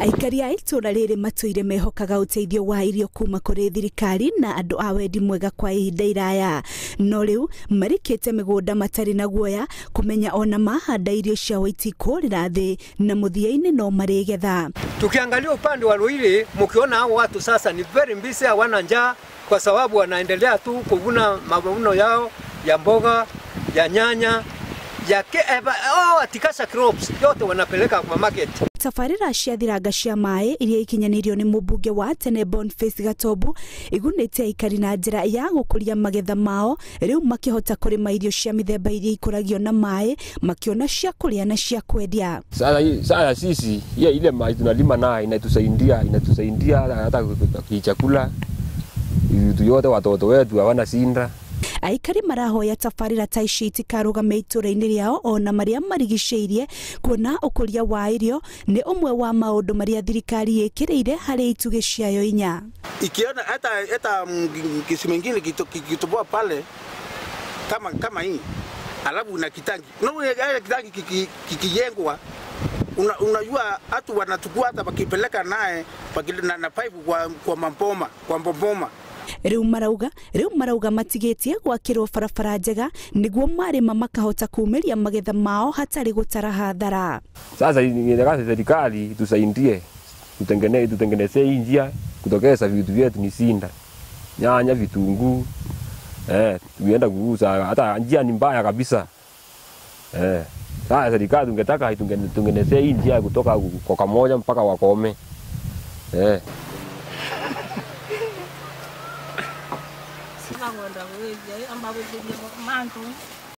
Aikari a itũra rĩrĩ matũire mehokaga ũteithio wa irio kuma kũrĩ thirikari na andũ a wendi mwega kwa ihinda iraya, no rĩu marikĩte mĩgũnda matarĩ na guoya kũmenya ona mahanda irio ciao itikũrĩra thĩ na mũthia-inĩ no marĩgetha. Tukiangalia upande wa Ruiri, mkiona hao watu sasa ni very busy, hawana njaa kwa sababu wanaendelea tu kuvuna mavuno yao ya mboga, ya nyanya, ya atikasha crops yote wanapeleka kwa market. Tabarĩra cia thiranga cia maĩ iria ikinyanĩirio nĩ mũmbunge wa tene Boniface Gatobu igunĩte aikari na njĩra ya gũkũria magetha mao, rĩu makĩhota kũrĩma irio cia mĩthemba iria ikũragio na maĩ, makiona cia kũrĩa na cia kwendia. Sasa sisi hiyo ile maji tunalima nayo inatusaidia hata chakula vitu yote, watoto wetu hawana shinda. Aikari marahoya tabarĩra ta ici itikarũgame itũra-inĩ rĩao ona marĩa marigicĩirie, kuona ũkũria wa irio nĩ ũmwe wa maũndũ marĩa thirikari ĩkĩrĩire harĩ itugĩ ciayo inya. Ikiona hata kisima kingine kikitoboa pale kama hii, alafu na kitangi na kitangi kikijengwa, unajua hatu wanachukua hata wakipeleka naye na pipe kwa mamboma, kwa mboma. Riu marauga matigĩtie gwakĩrwo barabara njega nĩguo marĩma makahota kumĩria magetha mao hatarĩ gũtara hathara. Sasa ingetaka serikali tusaidie, tutengeneze hii njia kutokeza vitu vyetu ni sinda, nyanya, vitunguu, tuenda kuuza, hata njia ni mbaya kabisa. Sasa serikali tungetaka itutengeneze hii njia kutoka kwa Kamoja mpaka Wakome.